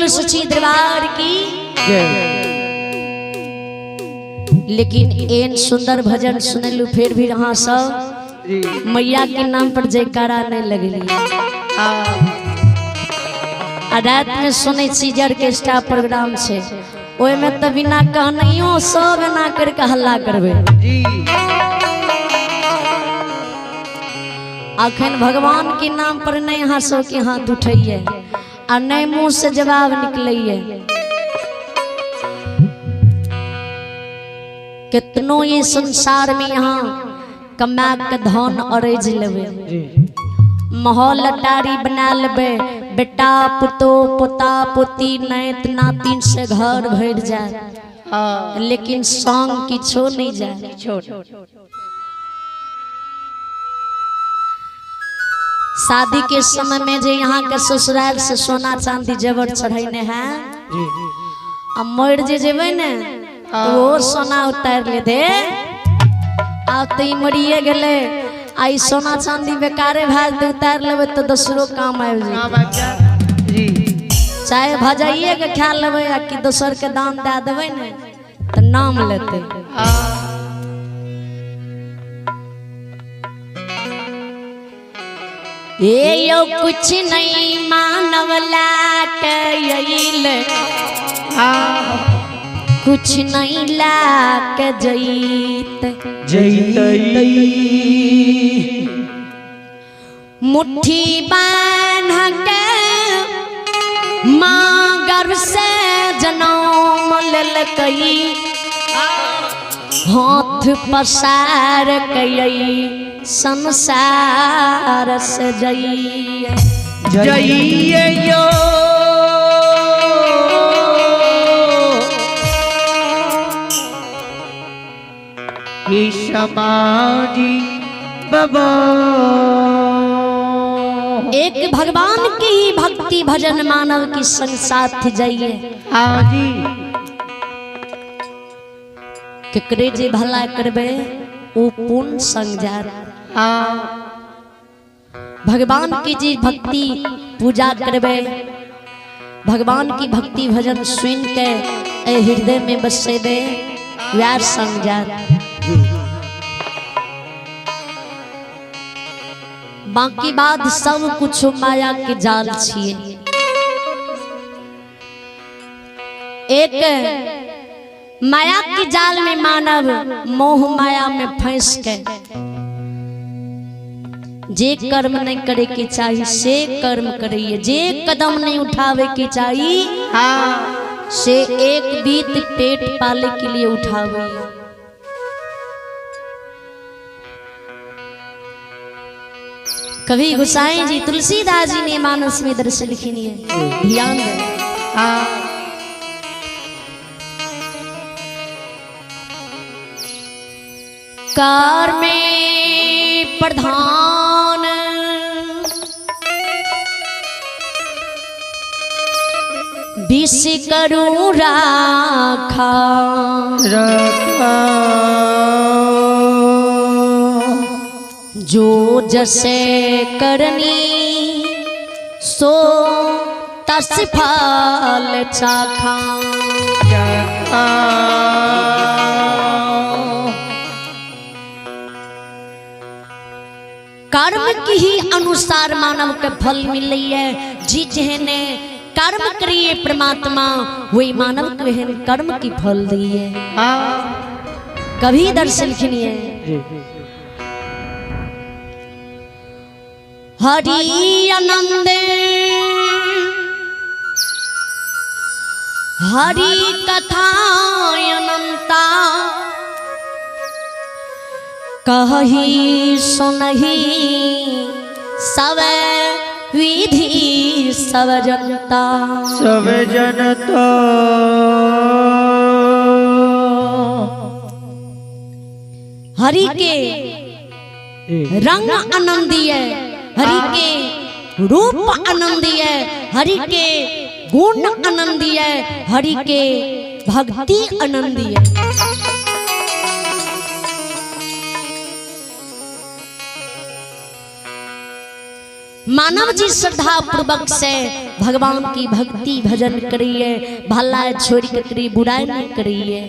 सच्ची दरबार की जय। लेकिन एन सुंदर भजन सुनलू फिर भी अहाँ सब जी। मैया के नाम पर जयकारा नहीं लगली। हाँ। आ रात में सुनै छी जे ऑर्केस्ट्रा प्रोग्राम छै, ओहिमे तऽ बिना कहनैयो सब एना करके हल्ला करबै। जी। अखन भगवान के नाम पर नहीं अहाँ सबके हाथ उठैये आ नहीं मुंह से जवाब निकलैये। कितनो ये संसार में यहाँ कमा के धन अरज लेबै, जी। महल अटारी बना लेबै, बेटा पुतो पोता पोती नैत नातिन से घर भरि जाए, हाँ। लेकिन संग किछो नहीं जाए। छोड़। शादी के समय में जे यहाँ के ससुराल से सोना चांदी जेवर चढ़ैने हैं, जी। आ मर जे जेबै ने तो वो सोना उतार ले दे। आब तो ई मरिए गेलै, आ ई सोना चांदी बेकारे भए जेतै, उतार लेबै तऽ दोसरो काम आबि जेतै। काम आबि जायत। जी। चाहे भजाइए के खा लेबै आ कि दोसर के दान दए देबै ने तऽ नाम लेतै। हाँ। ए यौ कुछ नहीं मानव लाके अइल, हाँ। कुछ नहीं लाके जैत, जैतै। मुट्ठी बान्ह के माँ गर्भ से जनम लेलकै, हाथ पसार के संसार से जइए। जइए यो। समाजी बाबा। एक भगवान की ही भक्ति भजन मानव की संग साथ जाइए। हाँ जी। केकरे जे भला करबे ओ पुण्य संग जात। हाँ। भगवान की जी भक्ति पूजा करबे, भगवान की भक्ति भजन सुन के ए हृदय में बसेबे, वैह संग जात। बाकी बात सब कुछ माया के जाल छिए। एक माया के जाल में मानव मोह माया में फंस के जे कर्म नहीं करे के चाही से कर्म करिए, जे कदम नहीं उठावे के चाही हाँ। से एक बीत पेट पाले के लिए उठावे। कभी गोसाई जी तुलसीदास जी ने मानस में दर्शन लिखी है, ध्यान दें। हाँ। कार में प्रधान विष करूँ राखा, रखा। जो जसे करनी सो तस फल चाखा। चाखा। कर्म के ही अनुसार मानव के फल मिले है। जी जेहने कर्म करिए परमात्मा वही मानव के एहन कर्म की फल दिए। हाँ। कभी दर्शन खिनिए जी। हरि आनंद हरि कथा अनंता कही सुनही सब विधि सब जनता। सब जनता। हरि के रंग आनंदी है, हरि के रूप आनंदी है, हरि के गुण आनंदी है, हरि के भक्ति आनंदी है। मानव जी श्रद्धा पूर्वक से भगवान की भक्ति भजन करिए, भला छोड़ के करी, बुराई नहीं करिए।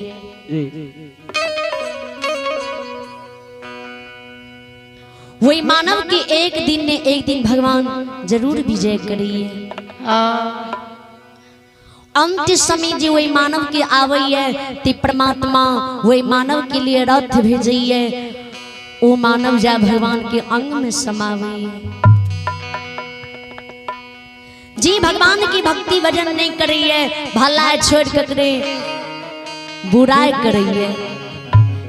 वही मानव की एक दिन ने एक दिन भगवान जरूर विजय करिए। अंत समय जी वही मानव के आवैये ते परमात्मा वही मानव के लिए रथ भेजैये, वो मानव जा भगवान के अंग में समावैये। जी भगवान की भक्ति भजन नहीं करिए, भला छोड़ के करे बुराई करिए,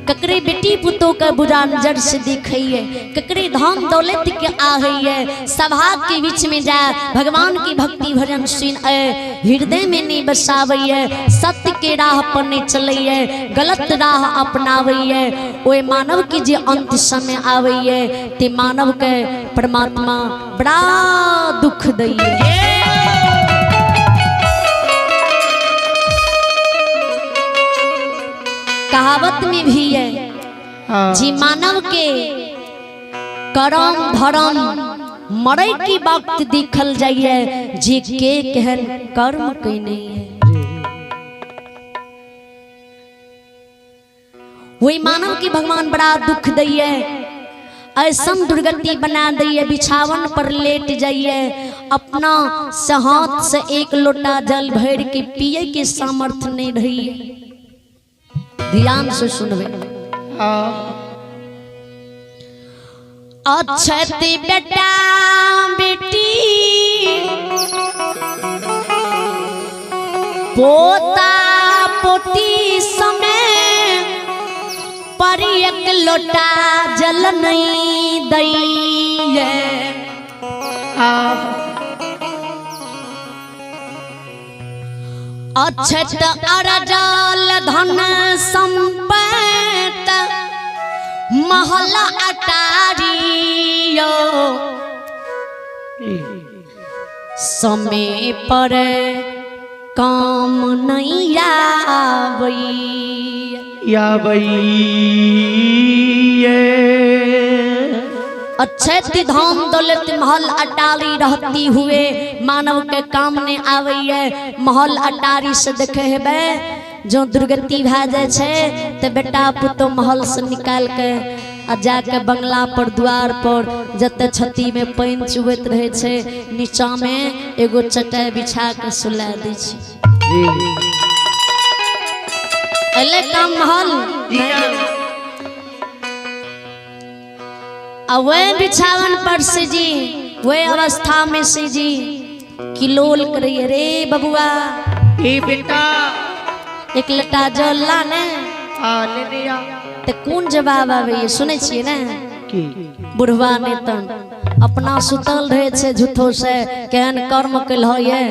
ककरे बेटी पुतो के बुरा नजर से देखिए, ककरे धन दौलत के आहैये, सभा के बीच में जाए भगवान की भक्ति भजन सुन हृदय में नहीं बसावैये, सत्य के राह पर नहीं चलैये, गलत राह अपनावैये, ओए मानव की जे अंत समय आवैये ते मानव के परमात्मा बड़ा दुख दैये। कहावत में भी है जी मानव के करम धर्म मरे की वक्त दिखल जाइए, जे के केहन कर्म कइने है। वही मानव के भगवान बड़ा दुख दैये, ऐसा दुर्गति बना दैये, बिछावन पर लेट जाइए, अपना से हाथ से एक लोटा जल भर के पिए के सामर्थ्य नहीं रही। ध्यान से सुनबे। अक्षत बेटा बेटी पोता पोती समय पर एक लोटा जल नहीं दैये। अक्षत अरजल धन संपत महल अटारियो, समय पर काम नहीं आबई। अक्षत धाम दौलत महल अटारी रहती हुए मानव के काम ने आवे। महल अटारी से देखे हेबे जो दुर्गति भए जाए छै ते बेटा पुतो महल से निकाल के आ जाके बंगला पर द्वार पर जते छती में पानि चुबैत रहे छै नीचा में एगो चटाई बिछा के सुला दै छै। अले काम महल आ वह बिछावन पर से जी वह अवस्था में से जी किलोल करिए रे बबुआ ई बेटा एक लटा जल ला ने ते कोन जवाब आवे सुनै छियै ने? की बुढ़वा नेतन अपना सुतल रहे छै झूठो से केहन कर्म कल ये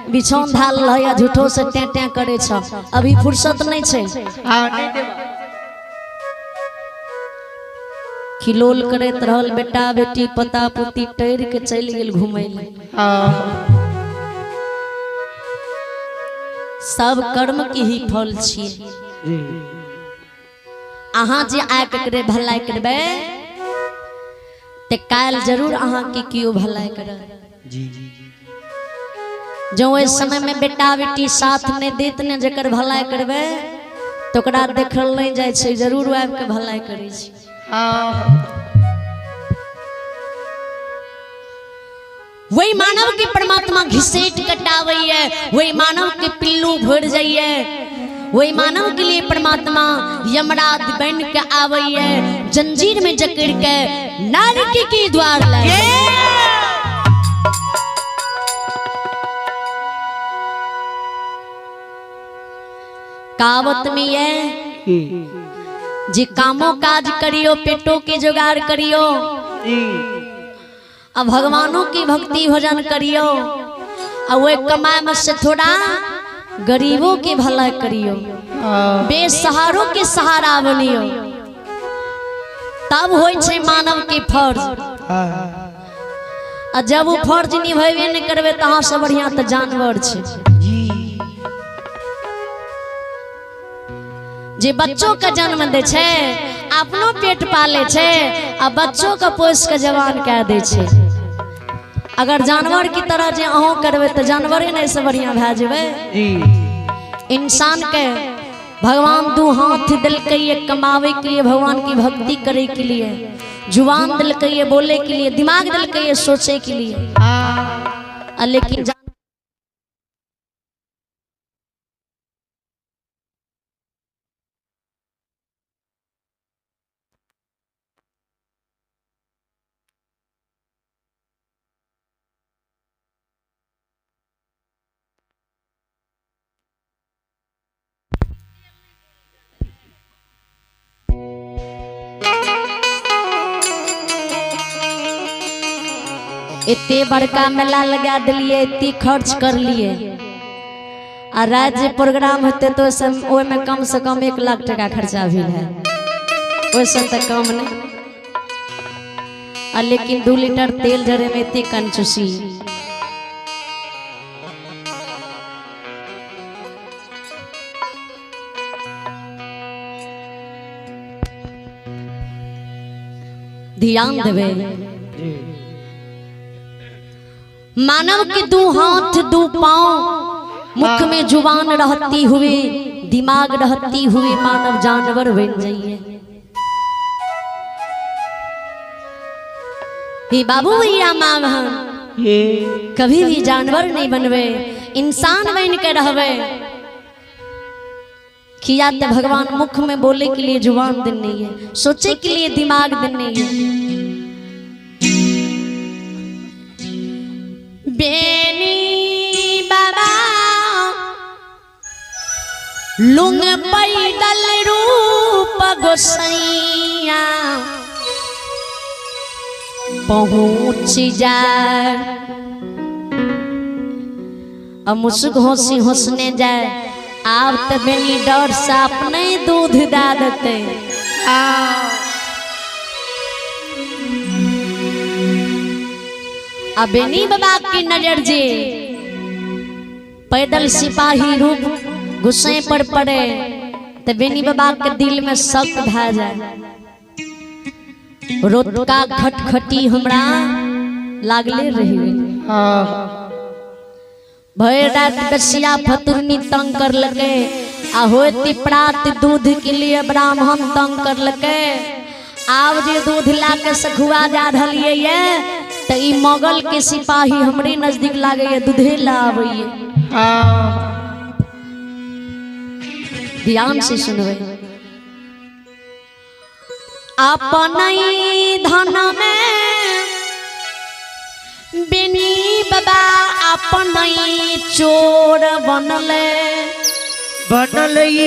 बिछौन धाल रहे झूठो से टें टें करे छ, अभी फुर्सत नहीं छै। खिलोल करैत रहल बेटा बेटी पोता पोती टहर के चलि गेल घुमै लए। सब कर्म के ही फल छियै। अहाँ जे आइ ककरे भलाई करबै ते काल्हि जरूर अहाँ के केओ भलाई करत। जो ओहि समय में बेटा बेटी साथ नहीं देत ने जकर भलाई करबै तो ओकरा देखल नहीं जाइ छै, जरूर आबि के भलाई करै छै। वही मानव के परमात्मा घिसेट कटावैये, वही मानव के पिल्लू भर जाइए, वही मानव के लिए परमात्मा यमराज बन के आवैये, जंजीर में जकड़ के नरक के द्वार लाए। कहावत में ये जे कामो काज करियो, पेटो के जुगाड़ करियो, अब भगवानों की भक्ति भजन करियो, और वे कमाए में से थोड़ा गरीबों के भला करियो, बेसहारों के सहारा बनियो, तब होई छै मानव के फर्ज। आ जब वो फर्ज निभेबे नहीं करबे तो अहाँ से बढ़िया तो जानवर छै। जे बच्चों के जन्म दे छै, अपनो पेट पाले छै, आ बच्चों के पोस के जवान कह दे छै, अगर जानवर की तरह जे अहूँ करबै तऽ जानवरे नहि से बढ़िआँ भए जेबै। जी। इंसान के भगवान दू हाथ दिलकै ये कमावे के लिए, भगवान की भक्ति करे के लिए, जुबान दिलकै ये बोले के लिए, दिमाग दिलकै ये सोचे के लिए। हाँ। आ लेकिन एते बड़का मेला लगा दिलिए, एते खर्च कर लिए, आ रात जे प्रोग्राम होते तो ओहिमे कम से कम 1 लाख टका खर्चा भेल है, ओहिसँ तऽ कम नहीं। आ लेकिन 2 लीटर तेल जरे में एते कंजूसी। ध्यान देवे। मानव के 2 हाथ 2 पाँव, मुख में जुबान रहती हुई, दिमाग रहती हुई मानव जानवर बन जाइए। हे बाबू भैया माँ बहन, कभी भी जानवर नहीं बनवे, इंसान बन के रहवे। किया तो भगवान मुख में बोले के लिए जुबान देने है, सोचे के लिए दिमाग देने है। बेनी बाबा लुंग पैदल रूप गोसैया पहुँच जाए, अब मुसुक हंसी हंसने जाए। आब तो बेनी डर से अपने दूध दा देते। अब बेनी बाबा की नजर जे पैदल सिपाही रूप गुस्से पर पड़े तो बेनी बाबा के दिल में शक भा जाए। रोतका खटखटी हमरा लागले रही। भर रात बसिया फतुरनी तंग कर लगे, आ होती प्रात दूध के लिए ब्राह्मण तंग कर लगे। आब जे दूध ला के सखुआ जा रहिए ये तो ई मुगल के सिपाही हमरे नजदीक लागे ये दूधे ला आबैये। ध्यान से सुनबे। अपन धन में बेनी बाबा अपन चोर बनले बनले।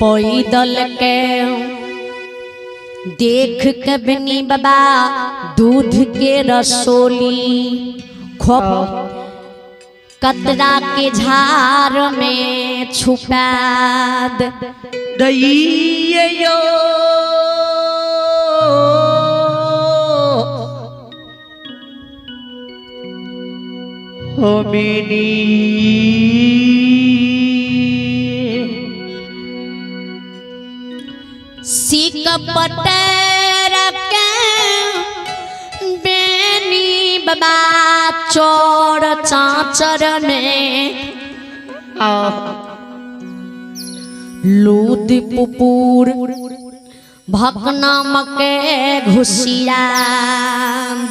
पैदल के देख के बेनी बाबा दूध के रसोली खोप कतरा के झार में छुपा दइयो। हो बेनी सीक पटर के बेनी बाबा चोर चाचर में लूद पुपुर भकना मके घुसियाद।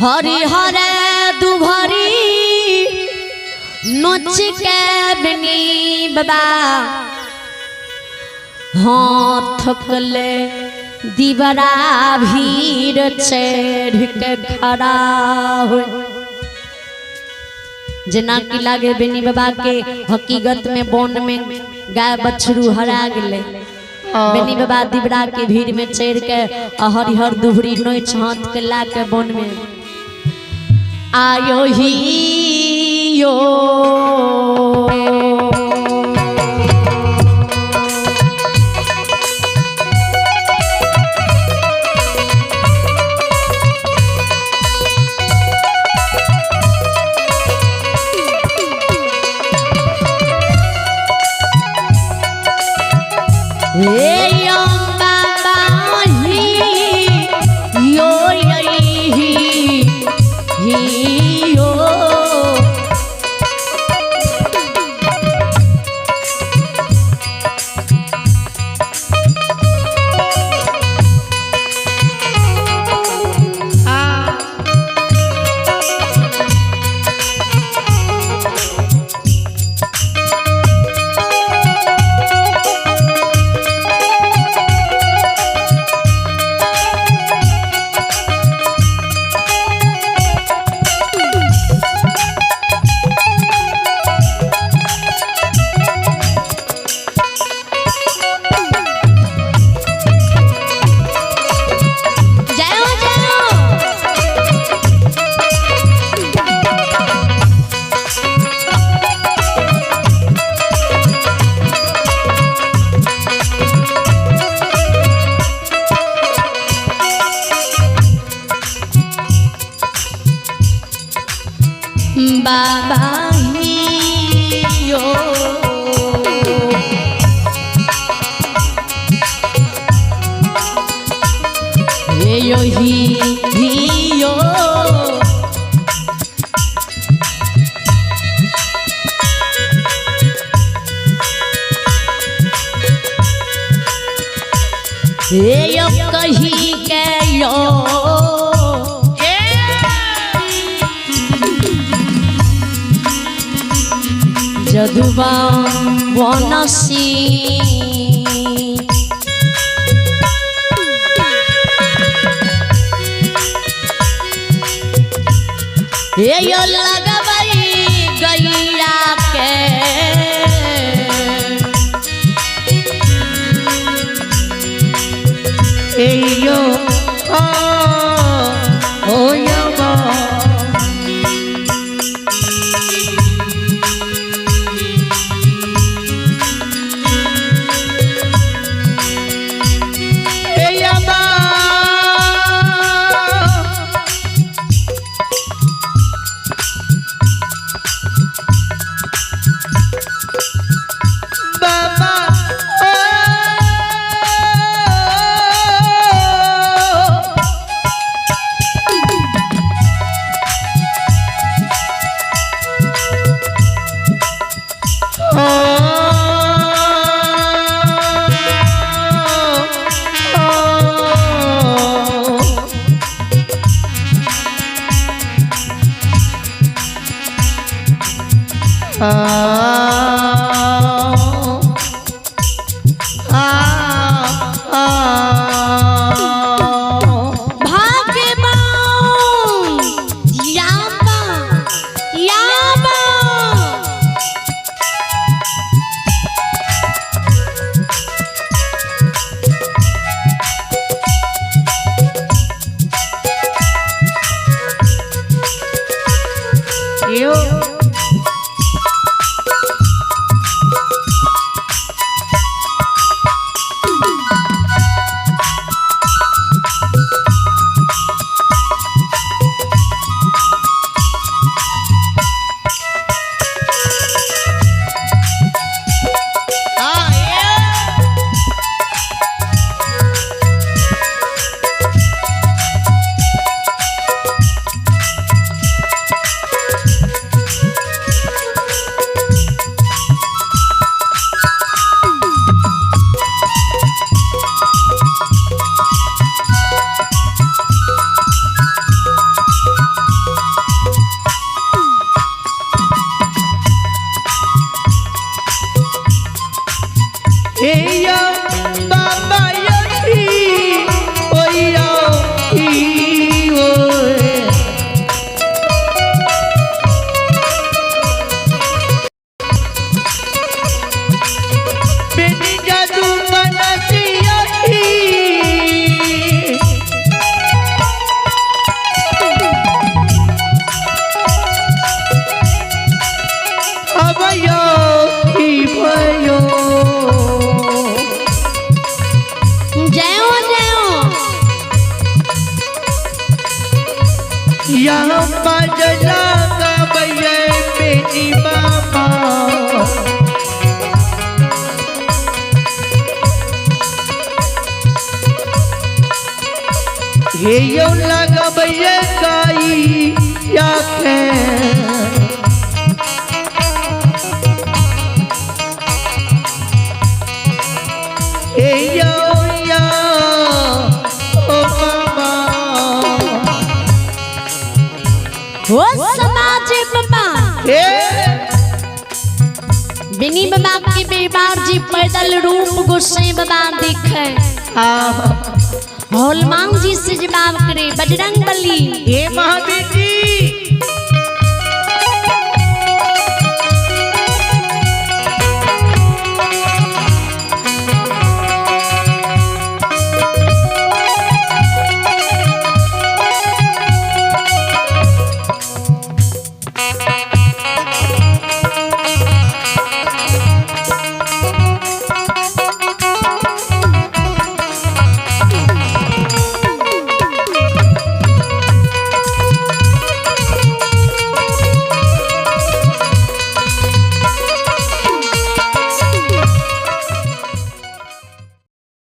हरिहर दुभरी नोच के बेनी बाबा हाथ कले दीवरा भीड़ चढ़ के खड़ा हो। जना की लागे बेनी बाबा के हकीकत में बोन में गाय बछरू हरा गले। बेनी बाबा दिबरा के भीड़ में चढ़ के हरिहर दुभरी नोच हाथ के ला के बोन में आयो ही यो। बाबा यो। हे यो ही यो। हे यो कही के यो जदुबा बनसी। हे यो लगबई गैया के यो ओ ओ यमा। ए यमा। बाबा ओ। भाग्यवान याबा याबा। यो यो बाबा यो ओ यो ओ। बेनी जादू बनसिया अब यो भयो। जय हो जय हो। यहाँ बजना गबैया मेरी बाबा। हे यो लगबैया गाई या के हे यो या ओ बाबा। हो समाज बाबा हे बिनी बाबा के बेबार जी पैदल रूप गोसाई बाबा दिखे। आ हनुमान जी से जवाब करे बजरंग बली। हे महावीर जी।